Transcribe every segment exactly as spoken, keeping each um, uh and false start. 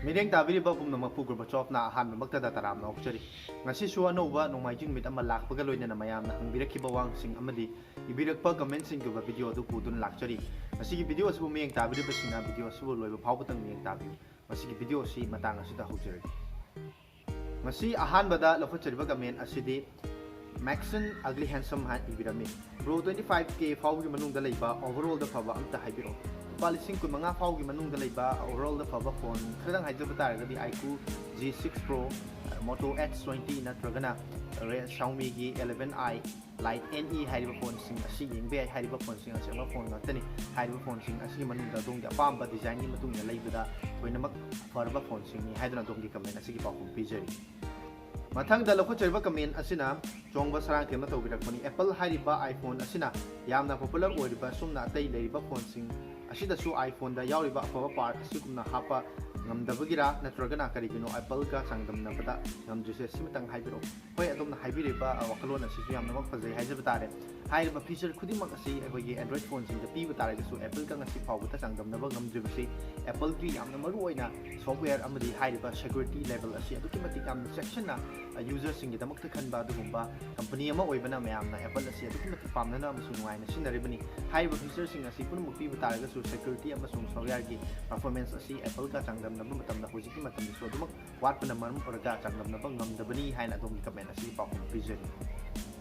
ꯃꯤꯠꯌꯦꯡ ꯇꯥꯕꯤꯔꯤꯕ ꯄꯨꯝꯅꯃꯛꯄꯨ ꯒꯣꯔꯕꯥꯆꯣꯞꯅ ꯑꯍꯥꯟꯕꯃꯛꯇꯗ ꯇꯔꯥꯝꯅ ꯑꯣꯛꯆꯔꯤ꯫ ꯉꯁꯤꯁꯨ ꯑꯅꯧꯕ ꯅꯣꯡꯃꯥꯏꯖꯤꯡ ꯅꯨꯃꯤꯠ ꯑꯃ ꯂꯥꯛꯄꯒ ꯂꯣꯏꯅꯅ ꯃꯌꯥꯝꯅ ꯍꯪꯕꯤꯔꯛꯈꯤꯕ ꯋꯥꯍꯪꯁꯤꯡ ꯑꯃꯗꯤ ꯏꯕꯤꯔꯛꯄ ꯀꯃꯦꯟꯁꯤꯡꯒꯤ ꯑꯣꯏꯕ ꯚꯤꯗꯤꯑꯣ ꯑꯗꯨ ꯄꯨꯗꯨꯅ ꯂꯥꯛꯆꯔꯤ꯫ ꯉꯁꯤꯒꯤ ꯚꯤꯗꯤꯑꯣ ꯑꯁꯤꯕꯨ ꯃꯤꯠꯌꯦꯡ ꯇꯥꯕꯤꯔꯤꯕꯁꯤꯡꯅ ꯚꯤꯗꯤꯑꯣ ꯑꯁꯤꯕꯨ ꯂꯣꯏꯕ ꯐꯥꯎꯕꯗꯪ ꯃꯤꯠꯌꯦꯡ ꯇꯥꯕꯤꯌꯨ꯫ ꯉꯁꯤꯒꯤ ꯚꯤꯗꯤꯑꯣ ꯑꯁꯤ ꯃꯇꯥꯡ ꯑꯁꯤꯗ ꯍꯧꯖꯔꯒꯦ꯫ ꯉꯁꯤ ꯑꯍꯥꯟꯕꯗ ꯂꯧꯈꯠꯆꯔꯤꯕ ꯀꯃꯦꯟ ꯑꯁꯤꯗꯤ Maxon Ugly Handsome ꯍꯥꯏꯅ ꯏꯕꯤꯔꯝꯃꯤ꯫ Bro, twenty five K ꯐꯥꯎꯒꯤ ꯃꯅꯨꯡꯗ ꯂꯩꯕ overallꯗ ꯐꯕ ꯑꯝꯇ ꯍꯥꯏꯕꯤꯔꯛꯑꯣ꯫ ꯂꯨꯄꯥ ꯂꯤꯁꯤꯡ ꯀꯨꯟ ꯃꯉꯥ ꯐꯥꯎꯒꯤ ꯃꯅꯨꯡꯗ ꯂꯩꯕ overallꯗ ꯐꯕ ꯐꯣꯟ ꯈꯔꯗꯪ ꯍꯥꯏꯖꯕ ꯇꯥꯔꯒꯗꯤ iQOO G six Pro, Moto H twenty ꯅꯠꯇ꯭ꯔꯒꯅ Re-, Xiaomiꯒꯤ eleven i Lite N E ꯍꯥꯏꯔꯤꯕ ꯐꯣꯟꯁꯤꯡ ꯑꯁꯤ ꯌꯦꯡꯕ ꯌꯥꯏ꯫ ꯍꯥꯏꯔꯤꯕ ꯐꯣꯟꯁꯤꯡ ꯑꯁꯤ ꯑꯐꯕ ꯐꯣꯟ ꯉꯥꯛꯇꯅꯤ꯫ ꯍꯥꯏꯔꯤꯕ ꯐꯣꯟꯁꯤꯡ ꯑꯁꯤꯒꯤ ꯃꯅꯨꯡꯗ ꯑꯗꯣꯝꯒꯤ ꯑꯄꯥꯝꯕ designꯒꯤ ꯃꯇꯨꯡ ꯏꯟꯅ ꯂꯩꯕꯗ ꯂꯣꯏꯅꯃꯛ ꯐꯔꯕ ꯐꯣꯟꯁꯤꯡꯅꯤ ꯍꯥꯏꯗꯨꯅ ꯑꯗꯣꯝꯒꯤ ꯀꯃꯦꯟ ꯑꯁꯤꯒꯤ ꯄꯥꯎꯈꯨꯝ ꯄꯤꯖꯔꯤ꯫ ꯃꯊꯪꯗ ꯂꯧꯈꯠꯆꯔꯤꯕ ꯀꯃꯦꯟ ꯑꯁꯤꯅ ꯆꯣꯡꯕ ꯁꯔꯥꯡꯊꯦꯝꯅ ꯇꯧꯕꯤꯔꯛꯄꯅꯤ꯫ Apple ꯍꯥꯏꯔꯤꯕ iPhone ꯑꯁꯤꯅ ꯌꯥꯝꯅ popular ꯑꯣꯏꯔꯤꯕ ꯑꯁꯨꯝꯅ ꯑꯇꯩ ꯂꯩꯔꯤꯕ ꯐꯣꯟꯁꯤꯡ ꯑꯁꯤꯗꯁꯨ iPhoneꯗ ꯌꯥꯎꯔꯤꯕ ꯑꯐꯕ part ꯑꯁꯤꯒꯨꯝꯅ ꯍꯥꯞꯄ ꯉꯝꯗꯕꯒꯤꯔꯥ, ꯅꯠꯇ꯭ꯔꯒꯅ ꯀꯔꯤꯒꯤꯅꯣ Appleꯒ ꯆꯥꯡꯗꯝꯅꯕꯗ ꯉꯝꯗ꯭ꯔꯤꯁꯦ? ꯁꯤꯃꯇꯪ ꯍꯥꯏꯕꯤꯔꯛꯎ꯫ ꯍꯣꯏ, ꯑꯗꯣꯝꯅ ꯍꯥꯏꯕꯤꯔꯤꯕ, ꯑ, ꯋꯥꯈꯜꯂꯣꯟ ꯑꯁꯤꯁꯨ ꯌꯥꯝꯅꯃꯛ ꯐꯖꯩ ꯍꯥꯏꯖꯕ ꯇꯥꯔꯦ꯫ ꯍꯥꯏꯔꯤꯕ feature ꯈꯨꯗꯤꯡꯃꯛ ꯑꯁꯤ ꯑꯩꯈꯣꯏꯒꯤ Android ꯐꯣꯟꯁꯤꯡꯗ ꯄꯤꯕ ꯇꯥꯔꯒꯁꯨ Appleꯒ ꯉꯁꯤ ꯐꯥꯎꯕꯗ ꯆꯥꯡꯗꯝꯅꯕ ꯉꯝꯗ꯭ꯔꯤꯕꯁꯤ Appleꯒꯤ ꯌꯥꯝꯅ ꯃꯔꯨꯑꯣꯏꯅ software ꯑꯃꯗꯤ ꯍꯥꯏꯔꯤꯕ security level ꯑꯁꯤ ꯑꯗꯨꯛꯀꯤ ꯃꯇꯤꯛ ꯌꯥꯝꯅ ꯆꯦꯛꯁꯤꯟꯅ, ꯑ, userꯁꯤꯡꯒꯤꯗꯃꯛꯇ ꯈꯟꯕ ꯑꯗꯨꯒꯨꯝꯕ company ꯑꯃ ꯑꯣꯏꯕꯅ ꯃꯌꯥꯝꯅ Apple ꯑꯁꯤ ꯑꯗꯨꯛꯀꯤ ꯃꯇꯤꯛ ꯄꯥꯝꯅꯅ ꯑꯃꯁꯨꯡ ꯅꯨꯡꯉꯥꯏꯅ ꯁꯤꯖꯤꯟꯅꯔꯤꯕꯅꯤ꯫ ꯍꯥꯏꯔꯤꯕ featureꯁꯤꯡ ꯑꯁꯤ ꯄꯨꯝꯅꯃꯛ ꯄꯤꯕ ꯇꯥꯔꯒꯁꯨ security ꯑꯃꯁꯨꯡ softwareꯒꯤ performance ꯑꯁꯤ Appleꯒ ꯆꯥꯡꯗꯝꯅꯕ ꯃꯇꯝꯗ ꯍꯧꯖꯤꯛꯀꯤ ꯃꯇꯝꯗꯁꯨ ꯑꯗꯨꯃꯛ ꯋꯥꯠꯄꯅ ꯃꯔꯝ ꯑꯣꯏꯔꯒ ꯆꯥꯡꯗꯝꯅꯕ ꯉꯝꯗꯕꯅꯤ ꯍꯥꯏꯅ ꯑꯗꯣꯝꯒꯤ ꯀꯃꯦꯟ ꯑꯁꯤꯒꯤ ꯄꯥꯎꯈꯨꯝ ꯄꯤꯖꯔꯤ꯫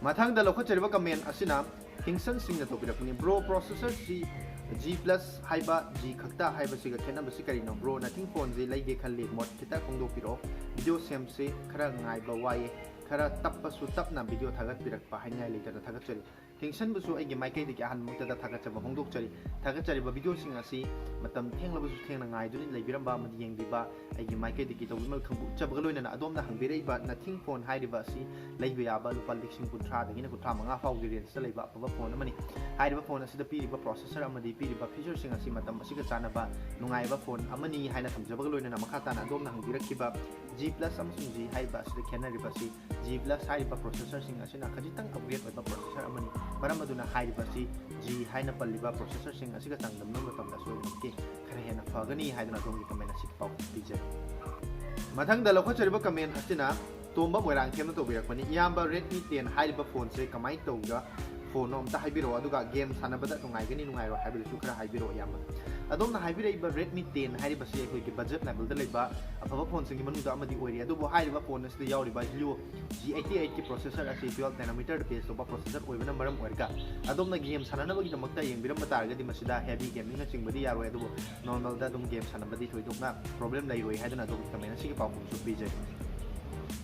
ꯃꯊꯪꯗ ꯂꯧꯈꯠꯆꯔꯤꯕ ꯀꯃꯦꯟ ꯑꯁꯤꯅ ꯊꯤꯡꯁꯟꯁꯤꯡꯅ ꯇꯧꯕꯤꯔꯛꯄꯅꯤ꯫ Bro, processorꯁꯤ G plus ꯍꯥꯏꯕ G ꯈꯛꯇ ꯍꯥꯏꯕꯁꯤꯒ ꯈꯦꯠꯅꯕꯁꯤ ꯀꯔꯤꯅꯣ? Bro, Nothing phoneꯁꯤ ꯂꯩꯒꯦ ꯈꯜꯂꯤ, ꯃꯣꯠ ꯈꯤꯇ ꯐꯣꯡꯗꯣꯛꯄꯤꯔꯛꯑꯣ꯫ ꯚꯤꯗꯤꯑꯣ ꯁꯦꯝꯕꯁꯤ ꯈꯔ ꯉꯥꯏꯕ ꯋꯥꯏꯌꯦ, ꯈꯔ ꯇꯞꯄꯁꯨ ꯇꯞꯅ ꯚꯤꯗꯤꯑꯣ ꯊꯥꯒꯠꯄꯤꯔꯛꯄ ꯍꯥꯏꯅꯤꯡꯉꯥꯏ ꯂꯩꯇꯅ ꯊꯥꯒꯠꯆꯔꯤ꯫ ꯊꯤꯡꯁꯟꯕꯨꯁꯨ ꯑꯩꯒꯤ ꯃꯥꯏꯀꯩꯗꯒꯤ ꯑꯍꯥꯟꯕꯃꯛꯇꯗ ꯊꯥꯒꯠꯆꯕ ꯐꯣꯡꯗꯣꯛꯆꯔꯤ꯫ ꯊꯥꯒꯠꯆꯔꯤꯕ ꯚꯤꯗꯤꯑꯣꯁꯤꯡ ꯑꯁꯤ ꯃꯇꯝ ꯊꯦꯡꯂꯕꯁꯨ ꯊꯦꯡꯅ ꯉꯥꯏꯗꯨꯅ ꯂꯩꯕꯤꯔꯝꯕ ꯑꯃꯗꯤ ꯌꯦꯡꯕꯤꯕ ꯑꯩꯒꯤ ꯃꯥꯏꯀꯩꯗꯒꯤ ꯇꯧꯕꯤꯃꯜ ꯈꯪꯕꯤꯖꯕꯒ ꯂꯣꯏꯅꯅ ꯑꯗꯣꯝꯅ ꯍꯪꯕꯤꯔꯛꯏꯕ Nothing phone ꯍꯥꯏꯔꯤꯕ ꯑꯁꯤ ꯂꯩꯕ ꯌꯥꯕ ꯂꯨꯄꯥ ꯂꯤꯁꯤꯡ ꯀꯨꯟꯊ꯭ꯔꯥꯗꯒꯤꯅ ꯀꯨꯟꯊ꯭ꯔꯥ ꯃꯉꯥ ꯐꯥꯎꯒꯤ rangeꯇ ꯂꯩꯕ ꯑꯐꯕ ꯐꯣꯟ ꯑꯃꯅꯤ꯫ ꯍꯥꯏꯔꯤꯕ ꯐꯣꯟ ꯑꯁꯤꯗ ꯄꯤꯔꯤꯕ processor ꯑꯃꯗꯤ ꯄꯤꯔꯤꯕ featureꯁꯤꯡ ꯑꯁꯤ ꯃꯇꯝ ꯑꯁꯤꯒ ꯆꯥꯟꯅꯕ ꯅꯨꯡꯉꯥꯏꯕ ꯐꯣꯟ ꯑꯃꯅꯤ ꯍꯥꯏꯅ ꯊꯝꯖꯕꯒ ꯂꯣꯏꯅꯅ ꯃꯈꯥ ꯇꯥꯅ ꯑꯗꯣꯝꯅ ꯍꯪꯕꯤꯔꯛꯈꯤꯕ G plus ꯑꯃꯁꯨꯡ G ꯍꯥꯏꯔꯤꯕ ꯑꯁꯤꯗ ꯈꯦꯠꯅꯔꯤꯕ ꯑꯁꯤ G plus ꯍꯥꯏꯔꯤꯕ processorꯁꯤꯡ ꯑꯁꯤꯅ ꯈꯖꯤꯛꯇꯪ upgrade ꯑꯣꯏꯕ processor ꯑꯃꯅꯤ꯫ ꯃꯔꯝ ꯑꯗꯨꯅ ꯍꯥꯏꯔꯤꯕ ꯑꯁꯤ G ꯍꯥꯏꯅ ꯄꯜꯂꯤꯕ processor ꯁꯤꯡ ꯑꯁꯤꯒ ꯆꯥꯡꯗꯝꯅꯕ ꯃꯇꯝꯗ ꯁꯣꯏꯗꯅꯃꯛꯀꯤ ꯈꯔ ꯍꯦꯟꯅ ꯐꯒꯅꯤ ꯍꯥꯏꯗꯨꯅ ꯑꯗꯣꯝꯒꯤ comment ꯑꯁꯤꯒꯤ ꯄꯥꯎꯈꯨꯝ ꯄꯤꯖꯔꯤ꯫ ꯃꯊꯪꯗ ꯂꯧꯈꯠꯆꯔꯤꯕ comment ꯑꯁꯤꯅ ꯇꯣꯝꯕ ꯃꯣꯏꯔꯥꯡꯊꯦꯝꯅ ꯇꯧꯕꯤꯔꯛꯄꯅꯤ꯫ "ꯏꯌꯥꯝꯕ, Redmi ten ꯍꯥꯏꯔꯤꯕ phone ꯁꯦ ꯀꯃꯥꯏꯅ ꯇꯧꯕ phone ꯅꯣ ꯑꯝꯇ ꯍꯥꯏꯕꯤꯔꯛꯑꯣ, ꯑꯗꯨꯒ game ꯁꯥꯟꯅꯕꯗ ꯅꯨꯡꯉꯥꯏꯒꯅꯤ ꯅꯨꯡꯉꯥꯏꯔꯣꯏ ꯍꯥꯏꯕꯗꯨꯁꯨ ꯈꯔ ꯍꯥꯏꯕꯤꯔꯛꯑꯣ ꯏꯌꯥꯝꯕ"꯫ ꯑꯗꯣꯝꯅ ꯍꯥꯏꯕꯤꯔꯛꯏꯕ Redmi ten ꯍꯥꯏꯔꯤꯕꯁꯤ ꯑꯩꯈꯣꯏꯒꯤ budget level ꯗ ꯂꯩꯕ ꯑꯐꯕ phone ꯁꯤꯡꯒꯤ ꯃꯅꯨꯡꯗ ꯑꯃꯗꯤ ꯑꯣꯏꯔꯤ, ꯑꯗꯨꯕꯨ ꯍꯥꯏꯔꯤꯕ phone ꯑꯁꯤꯗ ꯌꯥꯎꯔꯤꯕ Helio G eighty eight ꯀꯤ processor ꯑꯁꯤ twelve nanometer ꯗ base ꯇꯧꯕ processor ꯑꯣꯏꯕꯅ ꯃꯔꯝ ꯑꯣꯏꯔꯒ ꯑꯗꯣꯝꯅ game ꯁꯥꯟꯅꯅꯕꯒꯤꯗꯃꯛꯇ ꯌꯦꯡꯕꯤꯔꯝꯕ ꯇꯥꯔꯒꯗꯤ ꯃꯁꯤꯗ heavy gaming ꯅꯆꯤꯡꯕꯗꯤ ꯌꯥꯔꯣꯏ, ꯑꯗꯨꯕꯨ normal ꯗ ꯑꯗꯨꯝ game ꯁꯥꯟꯅꯕꯗꯤ ꯊꯣꯏꯗꯣꯛꯅ problem ꯂꯩꯔꯣꯏ ꯍꯥꯏꯗꯨꯅ ꯑꯗꯣꯝꯒꯤ comment ꯑꯁꯤꯒꯤ ꯄꯥꯎꯈꯨꯝꯁꯨ ꯄꯤꯖꯔꯤ꯫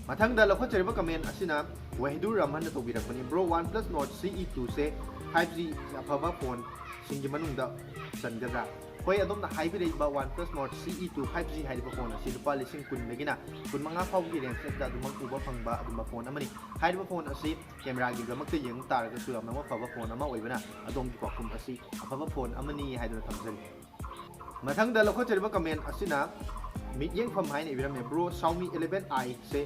ꯃꯊꯪꯗ ꯂꯧꯈꯠꯆꯔꯤꯕ comment ꯑꯁꯤꯅ Wahidur ꯔꯍꯃꯟꯅ ꯇꯧꯕꯤꯔꯛꯄꯅꯤ꯫ "Bro, OnePlus Nord C E two ꯁꯦ five G ꯑꯐꯕ phone ꯁꯤꯡꯒꯤ ꯃꯅꯨꯡꯗ ꯆꯟꯒꯗ꯭ꯔꯥ?" ꯍꯣꯏ, ꯑꯗꯣꯝꯅ ꯍꯥꯏꯕꯤꯔꯛꯏꯕ OnePlus Nord C E two five G ꯍꯥꯏꯔꯤꯕ phone ꯑꯁꯤ ꯂꯨꯄꯥ ꯂꯤꯁꯤꯡ ꯀꯨꯟꯗꯒꯤꯅ ꯀꯨꯟꯃꯉꯥ ꯐꯥꯎꯕꯒꯤ range ꯑꯗꯨꯗ ꯑꯗꯨꯃꯛ ꯎꯕ ꯐꯪꯕ ꯑꯗꯨꯝꯕ phone ꯑꯃꯅꯤ꯫ ꯍꯥꯏꯔꯤꯕ phone ꯑꯁꯤ camera ꯒꯤꯗꯃꯛꯇ ꯌꯦꯡꯕ ꯇꯥꯔꯒꯁꯨ ꯌꯥꯝꯅ ꯃꯐꯕ phone ꯑꯃ ꯑꯣꯏꯕꯅ ꯑꯗꯣꯝꯒꯤ ꯄꯥꯎꯈꯨꯝ ꯑꯁꯤ ꯑꯐꯕ phone ꯑꯃꯅꯤ ꯍꯥꯏꯗꯨꯅ ꯊꯝꯖꯔꯤ꯫ ꯃꯊꯪꯗ ꯂꯧꯈꯠꯆꯔꯤꯕ comment ꯑꯁꯤꯅ ꯃꯤꯠꯌꯦꯡꯐꯝ ꯍꯥꯏꯅ ꯏꯕꯤꯔꯝꯃꯤ꯫ "Bro, Xiaomi eleven i say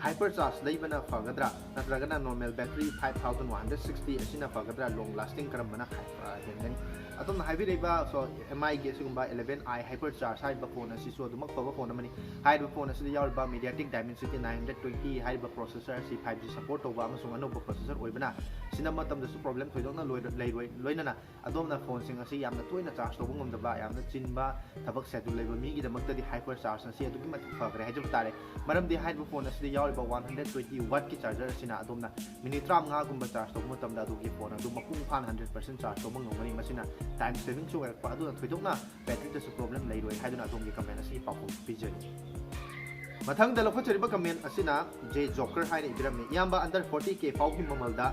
hyper charge ꯂꯩꯕꯅ ꯐꯒꯗ꯭ꯔꯥ, ꯅꯠꯇ꯭ꯔꯒꯅ normal battery five thousand one hundred sixty ꯑꯁꯤꯅ ꯐꯒꯗ꯭ꯔꯥ? Long lasting ꯀꯔꯝꯕꯅ ꯍꯥꯏ-, ꯑ, ꯍꯦꯟꯒꯅꯤ?" ꯑꯗꯣꯝꯅ ꯍꯥꯏꯕꯤꯔꯛꯏꯕ, so, M I ꯒꯤ ꯑꯁꯤꯒꯨꯝꯕ eleven i hyper charge ꯍꯥꯏꯔꯤꯕ phone ꯑꯁꯤꯁꯨ ꯑꯗꯨꯃꯛ ꯐꯕ phone ꯑꯃꯅꯤ꯫ ꯍꯥꯏꯔꯤꯕ phone ꯑꯁꯤꯗ ꯌꯥꯎꯔꯤꯕ MediaTek Dimensity nine hundred twenty ꯍꯥꯏꯔꯤꯕ processor ꯑꯁꯤ five G support ꯇꯧꯕ ꯑꯃꯁꯨꯡ ꯑꯅꯧꯕ processor ꯑꯣꯏꯕꯅ ꯁꯤꯖꯤꯟꯅꯕ ꯃꯇꯝꯗꯁꯨ problem ꯊꯣꯏꯗꯣꯛꯅ ꯂꯣꯏꯔ-, ꯂꯩꯔꯣꯏ꯫ ꯂꯣꯏꯅꯅ ꯑꯗꯣꯝꯅ phone ꯁꯤꯡ ꯑꯁꯤ ꯌꯥꯝꯅ ꯇꯣꯏꯅ charge ꯇꯧꯕ ꯉꯝꯗꯕ, ꯌꯥꯝꯅ ꯆꯤꯟꯕ ꯊꯕꯛ schedule ꯂꯩꯕ ꯃꯤꯒꯤꯗꯃꯛꯇꯗꯤ hyper charge ꯑꯁꯤ ꯑꯗꯨꯛꯀꯤ ꯃꯇꯤꯛ ꯐꯈ꯭ꯔꯦ ꯍꯥꯏꯖꯕ ꯇꯥꯔꯦ꯫ ꯃꯔꯝꯗꯤ ꯍꯥꯏꯔꯤꯕ phone ꯑꯁꯤꯗ ꯌꯥꯎꯔꯤꯕ one hundred twenty watt ꯀꯤ charger ꯑꯁꯤꯅ ꯑꯗꯣꯝꯅ minute ꯇꯔꯥꯃꯉꯥꯒꯨꯝꯕ charge ꯇꯧꯕ ꯃꯇꯝꯗ ꯑꯗꯣꯝꯒꯤ phone ꯑꯗꯨ ꯃꯄꯨꯡ ꯐꯥꯅ hundred percent charge ꯇꯧꯕ ꯉꯝꯒꯅꯤ꯫ ꯃꯁꯤꯅ time saving ꯁꯨ ꯑꯣꯏꯔꯛꯄ ꯑꯗꯨꯅ ꯊꯣꯏꯗꯣꯛꯅ battery ꯗꯁꯨ problem ꯂꯩꯔꯣꯏ ꯍꯥꯏꯗꯨꯅ ꯑꯗꯣꯝꯒꯤ comment ꯑꯁꯤ ꯄꯥꯎꯈꯨꯝ ꯄꯤꯖꯔꯤ꯫ ꯃꯊꯪꯗ ꯂꯧꯈꯠꯆꯔꯤꯕ comment ꯑꯁꯤꯅ J Joker ꯍꯥꯏꯅ ꯏꯕꯤꯔꯝꯃꯤ꯫ "ꯏꯌꯥꯝꯕ, under forty K ꯐꯥꯎꯒꯤ ꯃꯃꯜꯗ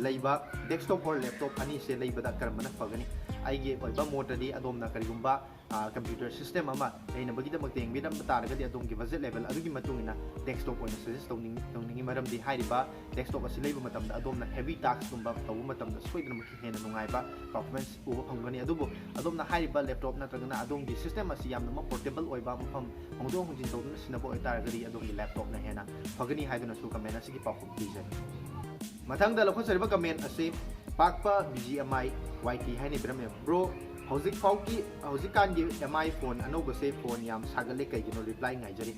ꯂꯩꯕ desktop or laptop ꯑꯅꯤꯁꯦ ꯂꯩꯕꯗ ꯀꯔꯝꯕꯅ ꯐꯒꯅꯤ?" ꯑꯩꯒꯤ ꯑꯣꯏꯕ ꯃꯣꯠꯇꯗꯤ ꯑꯗꯣꯝꯅ ꯀꯔꯤꯒꯨꯝꯕ, ꯑ, computer system ꯑꯃ ꯂꯩꯅꯕꯒꯤꯗꯃꯛꯇ ꯌꯦꯡꯕꯤꯔꯝꯕ ꯇꯥꯔꯒꯗꯤ ꯑꯗꯣꯝꯒꯤ budget level ꯑꯗꯨꯒꯤ ꯃꯇꯨꯡ ꯏꯟꯅ desktop ꯑꯣꯏꯅ suggest ꯇꯧꯅꯤꯡ-, ꯇꯧꯅꯤꯡꯉꯤ꯫ ꯃꯔꯝꯗꯤ ꯍꯥꯏꯔꯤꯕ desktop ꯑꯁꯤ ꯂꯩꯕ ꯃꯇꯝꯗ ꯑꯗꯣꯝꯅ heavy task ꯀꯨꯝꯕ ꯇꯧꯕ ꯃꯇꯝꯗ ꯁꯣꯏꯗꯅꯃꯛꯀꯤ ꯍꯦꯟꯅ ꯅꯨꯡꯉꯥꯏꯕ performance ꯎꯕ ꯐꯪꯒꯅꯤ꯫ ꯑꯗꯨꯕꯨ ꯑꯗꯣꯝꯅ ꯍꯥꯏꯔꯤꯕ laptop ꯅꯠꯇ꯭ꯔꯒꯅ ꯑꯗꯣꯝꯒꯤ system ꯑꯁꯤ ꯌꯥꯝꯅꯃꯛ portable ꯑꯣꯏꯕ, ꯃꯐꯝ ꯍꯣꯡꯗꯣꯛ ꯍꯣꯡꯖꯤꯟ ꯇꯧꯗꯨꯅ ꯁꯤꯖꯤꯟꯅꯕ ꯑꯣꯏꯇꯥꯔꯒꯗꯤ ꯑꯗꯣꯝꯒꯤ laptop ꯅ ꯍꯦꯟꯅ ꯐꯒꯅꯤ ꯍꯥꯏꯗꯨꯅꯁꯨ comment ꯑꯁꯤꯒꯤ ꯄꯥꯎꯈꯨꯝ ꯄꯤꯖꯔꯤ꯫ ꯃꯊꯪꯗ ꯂꯧꯈꯠꯆꯔꯤꯕ comment ꯑꯁꯤ ꯄꯥꯛꯄ ꯕꯤ ꯖꯤ ꯑꯦꯝ ꯑꯥꯏ ꯋꯥꯏ ꯇꯤ ꯍꯥꯏꯅ ꯄꯤꯔꯝꯃꯦ꯫ ꯕ꯭ꯔꯣ, ꯍꯧꯖꯤꯛ ꯐꯥꯎꯒꯤ, ꯍꯧꯖꯤꯛꯀꯥꯟꯒꯤ ꯑꯦꯝ ꯑꯥꯏ ꯐꯣꯟ ꯑꯅꯧꯕꯁꯦ ꯐꯣꯟ ꯌꯥꯝ ꯁꯥꯒꯠꯂꯦ, ꯀꯩꯒꯤꯅꯣ? ꯔꯤꯄ꯭ꯂꯥꯏ ꯉꯥꯏꯖꯔꯤ꯫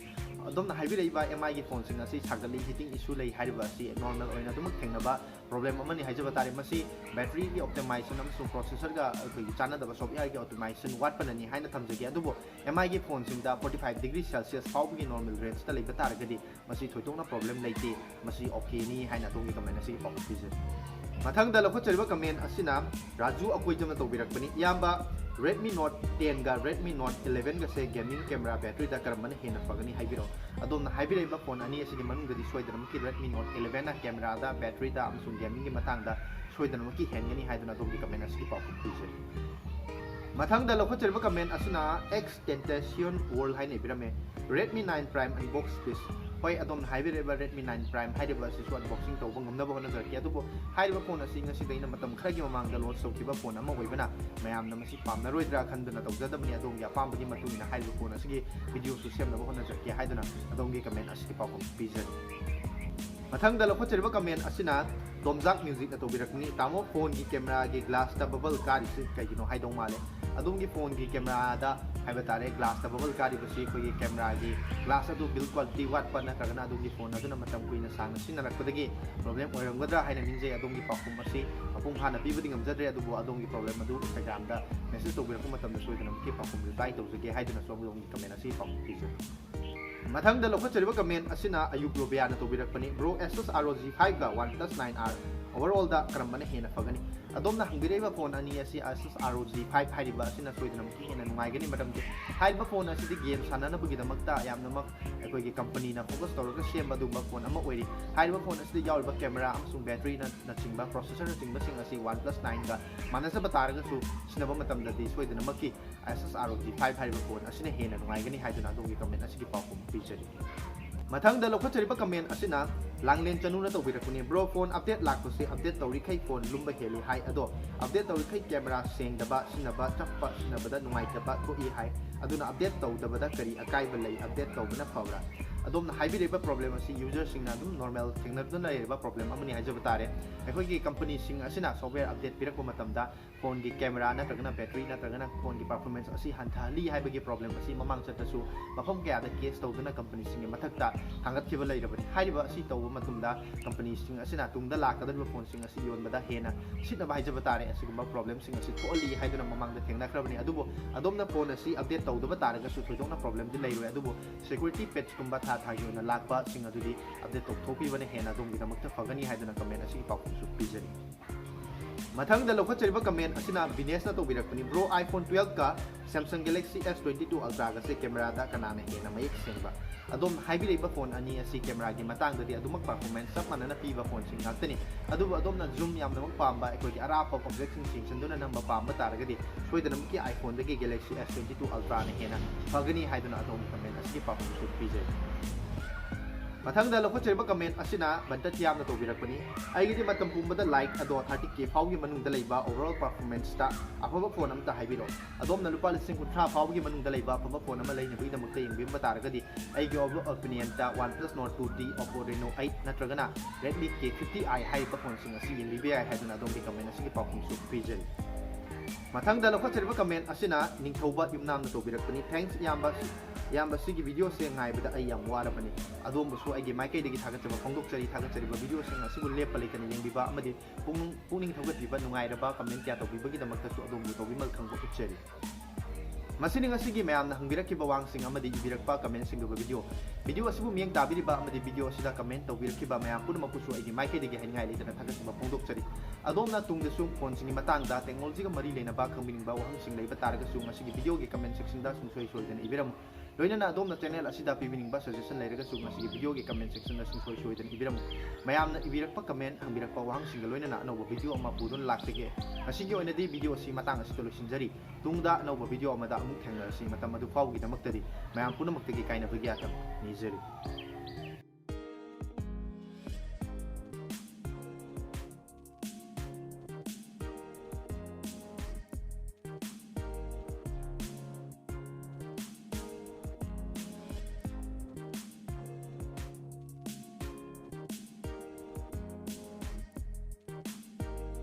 ꯑꯗꯣꯝꯅ ꯍꯥꯏꯕꯤꯔꯛꯏꯕ ꯑꯦꯝ ꯑꯥꯏꯒꯤ ꯐꯣꯟꯁꯤꯡ ꯑꯁꯤ ꯁꯥꯒꯠꯂꯤ, ꯍꯤꯇꯤꯡ ꯏꯁꯨ ꯂꯩ ꯍꯥꯏꯔꯤꯕ ꯑꯁꯤ ꯅꯣꯔꯃꯦꯜ ꯑꯣꯏꯅ ꯑꯗꯨꯃꯛ ꯊꯦꯡꯅꯕ ꯄ꯭ꯔꯣꯕ꯭ꯂꯦꯝ ꯑꯃꯅꯤ ꯍꯥꯏꯖꯕ ꯇꯥꯔꯦ꯫ ꯃꯁꯤ ꯕꯦꯇ꯭ꯔꯤꯒꯤ ꯑꯣꯞꯇꯤꯃꯥꯏꯖꯦꯁꯟ ꯑꯃꯁꯨꯡ ꯄ꯭ꯔꯣꯁꯦꯁꯔꯒ ꯑꯩꯈꯣꯏꯒꯤ ꯆꯥꯟꯅꯗꯕ ꯁꯣꯐꯋꯦꯌꯔꯒꯤ ꯑꯣꯞꯇꯤꯃꯥꯏꯖꯦꯁꯟ ꯋꯥꯠꯄꯅꯅꯤ ꯍꯥꯏꯅ ꯊꯝꯖꯒꯦ꯫ ꯑꯗꯨꯕꯨ ꯑꯦꯝ ꯑꯥꯏꯒꯤ ꯐꯣꯟꯁꯤꯡꯗ forty five degree Celsius ꯐꯥꯎꯕꯒꯤ ꯅꯣꯔꯃꯦꯜ ꯔꯦꯟꯖꯇ ꯂꯩꯕ ꯇꯥꯔꯒꯗꯤ ꯃꯁꯤ ꯊꯣꯏꯗꯣꯛꯅ ꯄ꯭ꯔꯣꯕ꯭ꯂꯦꯝ ꯂꯩꯇꯦ, ꯃꯁꯤ ꯑꯣꯀꯦꯅꯤ ꯍꯥꯏꯅ ꯑꯗꯣꯝꯒꯤ ꯀꯃꯦꯟ ꯑꯁꯤꯒꯤ ꯄꯥꯎꯈꯨꯝ ꯄꯤꯖꯔꯤ꯫ ꯃꯊꯪꯗ ꯂꯧꯈꯠꯆꯔꯤꯕ ꯀꯃꯦꯟ ꯑꯁꯤꯅ ꯔꯥꯖꯨ ꯑꯀꯣꯏꯖꯝꯅ ꯇꯧꯕꯤꯔꯛꯄꯅꯤ꯫ ꯏꯌꯥꯝꯕ, Redmi Note ten ꯒ Redmi Note eleven ꯒꯁꯦ ꯒꯦꯃꯤꯡ ꯀꯦꯃꯦꯔꯥ ꯕꯦꯇ꯭ꯔꯤꯗ ꯀꯔꯝꯕꯅ ꯍꯦꯟꯅ ꯐꯒꯅꯤ ꯍꯥꯏꯕꯤꯔꯛꯑꯣ꯫ ꯑꯗꯣꯝꯅ ꯍꯥꯏꯕꯤꯔꯛꯏꯕ ꯐꯣꯟ ꯑꯅꯤ ꯑꯁꯤꯒꯤ ꯃꯅꯨꯡꯗꯗꯤ ꯁꯣꯏꯗꯅꯃꯛꯀꯤ Redmi Note eleven ꯅ ꯀꯦꯃꯦꯔꯥꯗ, ꯕꯦꯇ꯭ꯔꯤꯗ ꯑꯃꯁꯨꯡ ꯒꯦꯃꯤꯡꯒꯤ ꯃꯇꯥꯡꯗ ꯁꯣꯏꯗꯅꯃꯛꯀꯤ ꯍꯦꯟꯒꯅꯤ ꯍꯥꯏꯗꯨꯅ ꯑꯗꯣꯝꯒꯤ ꯀꯃꯦꯟ ꯑꯁꯤꯒꯤ ꯄꯥꯎꯈꯨꯝ ꯄꯤꯖꯔꯤ꯫ ꯃꯊꯪꯗ ꯂꯧꯈꯠꯆꯔꯤꯕ ꯀꯃꯦꯟ ꯑꯁꯤꯅ X Tentacion World ꯍꯥꯏꯅ ꯏꯕꯤꯔꯝꯃꯦ꯫ Redmi nine Prime unbox please꯫ ꯍꯣꯏ, ꯑꯗꯣꯝꯅ ꯍꯥꯏꯕꯤꯔꯛꯏꯕ Redmi nine Prime ꯍꯥꯏꯔꯤꯕ ꯑꯁꯤꯁꯨ unboxing ꯇꯧꯕ ꯉꯝꯅꯕ ꯍꯣꯠꯅꯖꯔꯛꯀꯦ꯫ ꯑꯗꯨꯕꯨ ꯍꯥꯏꯔꯤꯕ ꯐꯣꯟ ꯑꯁꯤ ꯉꯁꯤꯗꯩꯅ ꯃꯇꯝ ꯈꯔꯒꯤ ꯃꯃꯥꯡꯗ launch ꯇꯧꯈꯤꯕ ꯐꯣꯟ ꯑꯃ ꯑꯣꯏꯕꯅ ꯃꯌꯥꯝꯅ ꯃꯁꯤ ꯄꯥꯝꯅꯔꯣꯏꯗ꯭ꯔꯥ ꯈꯟꯗꯨꯅ ꯇꯧꯖꯗꯕꯅꯤ꯫ ꯑꯗꯣꯝꯒꯤ ꯑꯄꯥꯝꯕꯒꯤ ꯃꯇꯨꯡ ꯏꯟꯅ ꯍꯥꯏꯔꯤꯕ ꯐꯣꯟ ꯑꯁꯤꯒꯤ videoꯁꯨ ꯁꯦꯝꯅꯕ ꯍꯣꯠꯅꯖꯔꯛꯀꯦ ꯍꯥꯏꯗꯨꯅ ꯑꯗꯣꯝꯒꯤ ꯀꯃꯦꯟ ꯑꯁꯤꯒꯤ ꯄꯥꯎꯈꯨꯝ ꯄꯤꯖꯔꯤ꯫ ꯃꯊꯪꯗ ꯂꯧꯈꯠꯆꯔꯤꯕ ꯀꯃꯦꯟ ꯑꯁꯤꯅ ꯗꯣꯝꯖꯥꯛ ꯃ꯭ꯌꯨꯖꯤꯛꯅ ꯇꯧꯕꯤꯔꯛꯄꯅꯤ꯫ ꯇꯥꯃꯣ, ꯐꯣꯟꯒꯤ ꯀꯦꯃꯦꯔꯥꯒꯤ ꯒ꯭ꯂꯥꯁꯇ ꯕꯕꯜ ꯀꯥꯔꯤꯁꯤ ꯀꯩꯒꯤꯅꯣ ꯍꯥꯏꯗꯧ ꯃꯥꯜꯂꯦ꯫ ꯑꯗꯣꯝꯒꯤ ꯐꯣꯟꯒꯤ ꯀꯦꯃꯦꯔꯥꯗ ꯍꯥꯏꯕ ꯇꯥꯔꯦ, ꯒ꯭ꯂꯥꯁꯇ ꯕꯕꯜ ꯀꯥꯔꯤꯕꯁꯤ ꯑꯩꯈꯣꯏꯒꯤ ꯀꯦꯃꯦꯔꯥꯒꯤ ꯒ꯭ꯂꯥꯁ ꯑꯗꯨ build quality ꯋꯥꯠꯄ ꯅꯠꯇ꯭ꯔꯒꯅ ꯑꯗꯣꯝꯒꯤ ꯐꯣꯟ ꯑꯗꯨꯅ ꯃꯇꯝ ꯀꯨꯏꯅ ꯁꯥꯡꯅ ꯁꯤꯖꯤꯟꯅꯔꯛꯄꯗꯒꯤ ꯄ꯭ꯔꯣꯕ꯭ꯂꯦꯝ ꯑꯣꯏꯔꯝꯒꯗ꯭ꯔꯥ ꯍꯥꯏꯅ ꯅꯤꯡꯖꯩ꯫ ꯑꯗꯣꯝꯒꯤ ꯄꯥꯎꯈꯨꯝ ꯑꯁꯤ ꯃꯄꯨꯡ ꯐꯥꯅ ꯄꯤꯕꯗꯤ ꯉꯝꯖꯗ꯭ꯔꯦ, ꯑꯗꯨꯕꯨ ꯑꯗꯣꯝꯒꯤ ꯄ꯭ꯔꯣꯕ꯭ꯂꯦꯝ ꯑꯗꯨ Instagramꯗ ꯃꯦꯁꯦꯖ ꯇꯧꯕꯤꯔꯛꯄ ꯃꯇꯝꯗ ꯁꯣꯏꯗꯅꯃꯛꯀꯤ ꯄꯥꯎꯈꯨꯝ ꯔꯤꯄ꯭ꯂꯥꯏ ꯇꯧꯖꯒꯦ ꯍꯥꯏꯗꯨꯅꯁꯨ ꯑꯗꯣꯝꯒꯤ ꯀꯃꯦꯟ ꯑꯁꯤꯒꯤ ꯄꯥꯎꯈꯨꯝ ꯄꯤꯖꯔꯤ꯫ ꯃꯊꯪꯗ ꯂꯧꯈꯠꯆꯔꯤꯕ ꯀꯃꯦꯟ ꯑꯁꯤꯅ ꯑꯌꯨꯛ ꯔꯣꯕꯤꯌꯥꯅ ꯇꯧꯕꯤꯔꯛꯄꯅꯤ꯫ ꯕ꯭ꯔꯣ, Asus ROG five ꯒ OnePlus nine R overallꯗ ꯀꯔꯝꯕꯅ ꯍꯦꯟꯅ ꯐꯒꯅꯤ? ꯑꯗꯣꯝꯅ ꯍꯪꯕꯤꯔꯛꯏꯕ ꯐꯣꯟ ꯑꯅꯤ ꯑꯁꯤ Asus ROG five ꯍꯥꯏꯔꯤꯕ ꯑꯁꯤꯅ ꯁꯣꯏꯗꯅꯃꯛꯀꯤ ꯍꯦꯟꯅ ꯅꯨꯡꯉꯥꯏꯒꯅꯤ, ꯃꯔꯝꯗꯤ ꯍꯥꯏꯔꯤꯕ ꯐꯣꯟ ꯑꯁꯤꯗꯤ ꯒꯦꯝ ꯁꯥꯟꯅꯅꯕꯒꯤꯗꯃꯛꯇ ꯌꯥꯝꯅꯃꯛ ꯑꯩꯈꯣꯏꯒꯤ ꯀꯝꯄꯅꯤꯅ ꯐꯣꯀꯁ ꯇꯧꯔꯒ ꯁꯦꯝꯕ ꯑꯗꯨꯒꯨꯝꯕ ꯐꯣꯟ ꯑꯃ ꯑꯣꯏꯔꯤ꯫ ꯍꯥꯏꯔꯤꯕ ꯐꯣꯟ ꯑꯁꯤꯗ ꯌꯥꯎꯔꯤꯕ ꯀꯦꯃꯦꯔꯥ ꯑꯃꯁꯨꯡ ꯕꯦꯇ꯭ꯔꯤꯅꯆꯤꯡꯕ, ꯄ꯭ꯔꯣꯁꯦꯁꯔꯅꯆꯤꯡꯕꯁꯤꯡ ꯑꯁꯤ OnePlus nineꯒ ꯃꯥꯟꯅꯖꯕ ꯇꯥꯔꯒꯁꯨ ꯁꯤꯖꯤꯟꯅꯕ ꯃꯇꯝꯗꯗꯤ ꯁꯣꯏꯗꯅꯃꯛꯀꯤ Asus ROG five ꯍꯥꯏꯔꯤꯕ ꯐꯣꯟ ꯑꯁꯤꯅ ꯍꯦꯟꯅ ꯅꯨꯡꯉꯥꯏꯒꯅꯤ ꯍꯥꯏꯗꯨꯅ ꯑꯗꯣꯝꯒꯤ ꯀꯃꯦꯟ ꯑꯁꯤꯒꯤ ꯄꯥꯎꯈꯨꯝ ꯄꯤꯖꯔꯤ꯫ ꯃꯊꯪꯗ ꯂꯧꯈꯠꯆꯔꯤꯕ ꯀꯃꯦꯟ ꯑꯁꯤꯅ ꯂꯥꯡꯂꯦꯟ ꯆꯅꯨꯅ ꯇꯧꯕꯤꯔꯛꯄꯅꯤ꯫ ꯕ꯭ꯔꯣ, ꯐꯣꯟ ꯑꯞꯗꯦꯠ ꯂꯥꯛꯄꯁꯦ ꯑꯞꯗꯦꯠ ꯇꯧꯔꯤꯈꯩ ꯐꯣꯟ ꯂꯨꯝꯕ ꯍꯦꯜꯂꯤ ꯍꯥꯏ, ꯑꯗꯣ ꯑꯞꯗꯦꯠ ꯇꯧꯔꯤꯈꯩ ꯀꯦꯃꯦꯔꯥ ꯁꯦꯡꯗꯕ, ꯁꯤꯖꯤꯟꯅꯕ ꯆꯞꯄ, ꯁꯤꯖꯤꯟꯅꯕꯗ ꯅꯨꯡꯉꯥꯏꯇꯕ ꯊꯣꯛꯏ ꯍꯥꯏ꯫ ꯑꯗꯨꯅ ꯑꯞꯗꯦꯠ ꯇꯧꯗꯕꯗ ꯀꯔꯤ ꯑꯀꯥꯏꯕ ꯂꯩ? ꯑꯞꯗꯦꯠ ꯇꯧꯕꯅ ꯐꯕ꯭ꯔꯥ? ꯑꯗꯣꯝꯅ ꯍꯥꯏꯕꯤꯔꯤꯕ problem ꯑꯁꯤ userꯁꯤꯡꯅ ꯑꯗꯨꯝ normal ꯊꯦꯡꯅꯗꯨꯅ ꯂꯩꯔꯤꯕ problem ꯑꯃꯅꯤ ꯍꯥꯏꯖꯕ ꯇꯥꯔꯦ꯫ ꯑꯩꯈꯣꯏꯒꯤ companyꯁꯤꯡ ꯑꯁꯤꯅ software update ꯄꯤꯔꯛꯄ ꯃꯇꯝꯗ phoneꯒꯤ camera ꯅꯠꯇ꯭ꯔꯒꯅ battery ꯅꯠꯇ꯭ꯔꯒꯅ phoneꯒꯤ performance ꯑꯁꯤ ꯍꯟꯊꯍꯜꯂꯤ ꯍꯥꯏꯕꯒꯤ problem ꯑꯁꯤ ꯃꯃꯥꯡ ꯆꯠꯇꯁꯨ ꯃꯐꯝ ꯀꯌꯥꯗ case ꯇꯧꯗꯨꯅ companyꯁꯤꯡꯒꯤ ꯃꯊꯛꯇ ꯊꯥꯡꯒꯠꯈꯤꯕ ꯂꯩꯔꯕꯅꯤ꯫ ꯍꯥꯏꯔꯤꯕ ꯑꯁꯤ ꯇꯧꯕ ꯃꯇꯝꯗ companyꯁꯤꯡ ꯑꯁꯤꯅ ꯇꯨꯡꯗ ꯂꯥꯛꯀꯗꯧꯔꯤꯕ phoneꯁꯤꯡ ꯑꯁꯤ ꯌꯣꯟꯕꯗ ꯍꯦꯟꯅ ꯁꯤꯠꯅꯕ ꯍꯥꯏꯖꯕ ꯇꯥꯔꯦ, ꯑꯁꯤꯒꯨꯝꯕ problemꯁꯤꯡ ꯑꯁꯤ ꯊꯣꯛꯍꯜꯂꯤ ꯍꯥꯏꯗꯨꯅ ꯃꯃꯥꯡꯗ ꯊꯦꯡꯅꯈ꯭ꯔꯕꯅꯤ꯫ ꯑꯗꯨꯕꯨ ꯑꯗꯣꯝꯅ phone ꯑꯁꯤ update ꯇꯧꯗꯕ ꯇꯥꯔꯒꯁꯨ ꯊꯣꯏꯗꯣꯛꯅ problemꯗꯤ ꯂꯩꯔꯣꯏ꯫ ꯑꯗꯨꯕꯨ security patchꯀꯨꯝꯕ ꯊꯥ ꯊꯥꯒꯤ ꯑꯣꯏꯅ ꯂꯥꯛꯄꯁꯤꯡ ꯑꯗꯨꯗꯤ update ꯇꯧꯊꯣꯛꯄꯤꯕꯅ ꯍꯦꯟꯅ ꯑꯗꯣꯝꯒꯤꯗꯃꯛꯇ ꯐꯒꯅꯤ ꯍꯥꯏꯗꯨꯅ comment ꯑꯁꯤꯒꯤ ꯄꯥꯎꯈꯨꯝꯁꯨ ꯄꯤꯖꯔꯤ꯫ ꯃꯊꯪꯗ ꯂꯧꯈꯠꯆꯔꯤꯕ comment ꯑꯁꯤꯅ ꯕꯤꯅꯦꯁꯅ ꯇꯧꯕꯤꯔꯛꯄꯅꯤ꯫ Bro, iPhone twelveꯀ Samsung Galaxy S twenty-two Ultraꯒꯁꯦ cameraꯗ ꯀꯅꯥꯅ ꯍꯦꯟꯅ ꯃꯌꯦꯛ ꯁꯦꯡꯕ? ꯑꯗꯣꯝꯅ ꯍꯥꯏꯕꯤꯔꯛꯏꯕ phone ꯑꯅꯤ ꯑꯁꯤ cameraꯒꯤ ꯃꯇꯥꯡꯗꯗꯤ ꯑꯗꯨꯃꯛ performance ꯆꯞ ꯃꯥꯟꯅꯅ ꯄꯤꯕ phoneꯁꯤꯡ ꯉꯥꯛꯇꯅꯤ꯫ ꯑꯗꯨꯕꯨ ꯑꯗꯣꯝꯅ zoom ꯌꯥꯝꯅꯃꯛ ꯄꯥꯝꯕ, ꯑꯩꯈꯣꯏꯒꯤ ꯑꯔꯥꯞꯄ objectꯁꯤꯡ ꯌꯦꯡꯁꯤꯟꯗꯨꯅ ꯅꯝꯕ ꯄꯥꯝꯕ ꯇꯥꯔꯒꯗꯤ ꯁꯣꯏꯗꯅꯃꯛꯀꯤ iPhoneꯗꯒꯤ Galaxy S twenty-two Ultraꯅ ꯍꯦꯟꯅ ꯐꯒꯅꯤ ꯍꯥꯏꯗꯨꯅ ꯑꯗꯣꯝꯒꯤ comment ꯑꯁꯤꯒꯤ ꯄꯥꯎꯈꯨꯝꯁꯨ ꯄꯤꯖꯔꯤ꯫ ꯃꯊꯪꯗ ꯂꯧꯈꯠꯆꯔꯤꯕ comment ꯑꯁꯤꯅ ꯕꯟꯇ ꯊꯤꯌꯥꯝꯅ ꯇꯧꯕꯤꯔꯛꯄꯅꯤ꯫ ꯑꯩꯒꯤꯗꯤ ꯃꯇꯝ ꯄꯨꯝꯕꯗ like ꯑꯗꯣ thirty K ꯐꯥꯎꯒꯤ ꯃꯅꯨꯡꯗ ꯂꯩꯕ overall performanceꯇ ꯑꯐꯕ phone ꯑꯃꯇ ꯍꯥꯏꯕꯤꯔꯛꯑꯣ꯫ ꯑꯗꯣꯝꯅ ꯂꯨꯄꯥ ꯂꯤꯁꯤꯡ ꯀꯨꯟꯊ꯭ꯔꯥ ꯐꯥꯎꯕꯒꯤ ꯃꯅꯨꯡꯗ ꯂꯩꯕ ꯑꯐꯕ phone ꯑꯃ ꯂꯩꯅꯕꯒꯤꯗꯃꯛꯇ ꯌꯦꯡꯕꯤꯕ ꯇꯥꯔꯒꯗꯤ ꯑꯩꯒꯤ overall opinionꯇ OnePlus Nord two T, Oppo Reno eight ꯅꯠꯇ꯭ꯔꯒꯅ Redmi K fifty i ꯍꯥꯏꯔꯤꯕ phoneꯁꯤꯡ ꯑꯁꯤ ꯌꯦꯡꯕꯤꯕ ꯌꯥꯏ ꯍꯥꯏꯗꯨꯅ ꯑꯗꯣꯝꯒꯤ comment ꯑꯁꯤꯒꯤ ꯄꯥꯎꯈꯨꯝꯁꯨ ꯄꯤꯖꯔꯤ꯫ ꯃꯊꯪꯗ ꯂꯧꯈꯠꯆꯔꯤꯕ comment ꯑꯁꯤꯅ ꯅꯤꯡꯊꯧꯕ ꯌꯨꯝꯅꯥꯝꯅ ꯇꯧꯕꯤꯔꯛꯄꯅꯤ꯫ Thanks ꯏꯌꯥꯝꯕ, ꯏꯌꯥꯝꯕ, ꯁꯤꯒꯤ videoꯁꯦ ꯉꯥꯏꯕꯗ ꯑꯩ ꯌꯥꯝ ꯋꯥꯔꯕꯅꯤ꯫ ꯑꯗꯣꯝꯕꯨꯁꯨ ꯑꯩꯒꯤ ꯃꯥꯏꯀꯩꯗꯒꯤ ꯊꯥꯒꯠꯆꯕ ꯐꯣꯡꯗꯣꯛꯆꯔꯤ꯫ ꯊꯥꯒꯠꯆꯔꯤꯕ videoꯁꯤꯡ ꯑꯁꯤꯕꯨ ꯂꯦꯞꯄ ꯂꯩꯇꯅ ꯌꯦꯡꯕꯤꯕ ꯑꯃꯗꯤ ꯄꯨꯛꯅꯤꯡ, ꯄꯨꯛꯅꯤꯡ ꯊꯧꯒꯠꯄꯤꯕ, ꯅꯨꯡꯉꯥꯏꯔꯕ comment ꯀꯌꯥ ꯇꯧꯕꯤꯕꯒꯤꯗꯃꯛꯇꯁꯨ ꯑꯗꯣꯝꯕꯨ ꯇꯧꯕꯤꯃꯜ ꯈꯪꯕ ꯎꯠꯆꯔꯤ꯫ ꯃꯁꯤꯅꯤ ꯉꯁꯤꯒꯤ ꯃꯌꯥꯝꯅ ꯍꯪꯕꯤꯔꯛꯈꯤꯕ ꯋꯥꯍꯪꯁꯤꯡ ꯑꯃꯗꯤ ꯏꯕꯤꯔꯛꯄ commentꯁꯤꯡꯒꯤ video꯫ Video ꯑꯁꯤꯕꯨ ꯃꯤꯠꯌꯦꯡ ꯇꯥꯕꯤꯔꯤꯕ ꯑꯃꯗꯤ video ꯑꯁꯤꯗ comment ꯇꯧꯕꯤꯔꯛꯈꯤꯕ ꯃꯌꯥꯝ ꯄꯨꯝꯅꯃꯛꯄꯨꯁꯨ ꯑꯩꯒꯤ ꯃꯥꯏꯀꯩꯗꯒꯤ ꯍꯥꯏꯅꯤꯡꯉꯥꯏ ꯂꯩꯇꯅ ꯊꯥꯒꯠꯆꯕ ꯐꯣꯡꯗꯣꯛꯆꯔꯤ꯫ ꯑꯗꯣꯝꯅ ꯇꯨꯡꯗꯁꯨ phoneꯁꯤꯡꯒꯤ ꯃꯇꯥꯡꯗ technologyꯒ ꯃꯔꯤ ꯂꯩꯅꯕ ꯈꯪꯕꯤꯅꯤꯡꯕ ꯋꯥꯍꯪꯁꯤꯡ ꯂꯩꯕ ꯇꯥꯔꯒꯁꯨ ꯉꯁꯤꯒꯤ videoꯒꯤ comment sectionꯗ ꯁꯨꯡꯁꯣꯏ ꯁꯣꯏꯗꯅ ꯏꯕꯤꯔꯝꯃꯨ꯫ ꯂꯣꯏꯅꯅ ꯑꯗꯣꯝꯅ channel ꯑꯁꯤꯗ ꯄꯤꯕꯤꯅꯤꯡꯕ suggestion ꯂꯩꯔꯒꯁꯨ ꯉꯁꯤꯒꯤ videoꯒꯤ comment sectionꯗ ꯁꯨꯡꯁꯣꯏ ꯁꯣꯏꯗꯅ ꯏꯕꯤꯔꯝꯃꯨ꯫ ꯃꯌꯥꯝꯅ ꯏꯕꯤꯔꯛꯄ comment, ꯍꯪꯕꯤꯔꯛꯄ ꯋꯥꯍꯪꯁꯤꯡꯒ ꯂꯣꯏꯅꯅ ꯑꯅꯧꯕ video ꯑꯃ ꯄꯨꯗꯨꯅ ꯂꯥꯛꯆꯒꯦ꯫ ꯉꯁꯤꯒꯤ ꯑꯣꯏꯅꯗꯤ video ꯑꯁꯤ ꯃꯇꯥꯡ ꯑꯁꯤꯗ ꯂꯣꯏꯁꯤꯟꯖꯔꯤ꯫ ꯇꯨꯡꯗ ꯑꯅꯧꯕ video ꯑꯃꯗ ꯑꯃꯨꯛ ꯊꯦꯡꯅꯔꯁꯤ꯫ ꯃꯇꯝ ꯑꯗꯨ ꯐꯥꯎꯕꯒꯤꯗꯃꯛꯇꯗꯤ ꯃꯌꯥꯝ ꯄꯨꯝꯅꯃꯛꯇꯒꯤ ꯀꯥꯏꯅꯕꯒꯤ ꯑꯇꯝ ꯅꯤꯖꯔꯤ꯫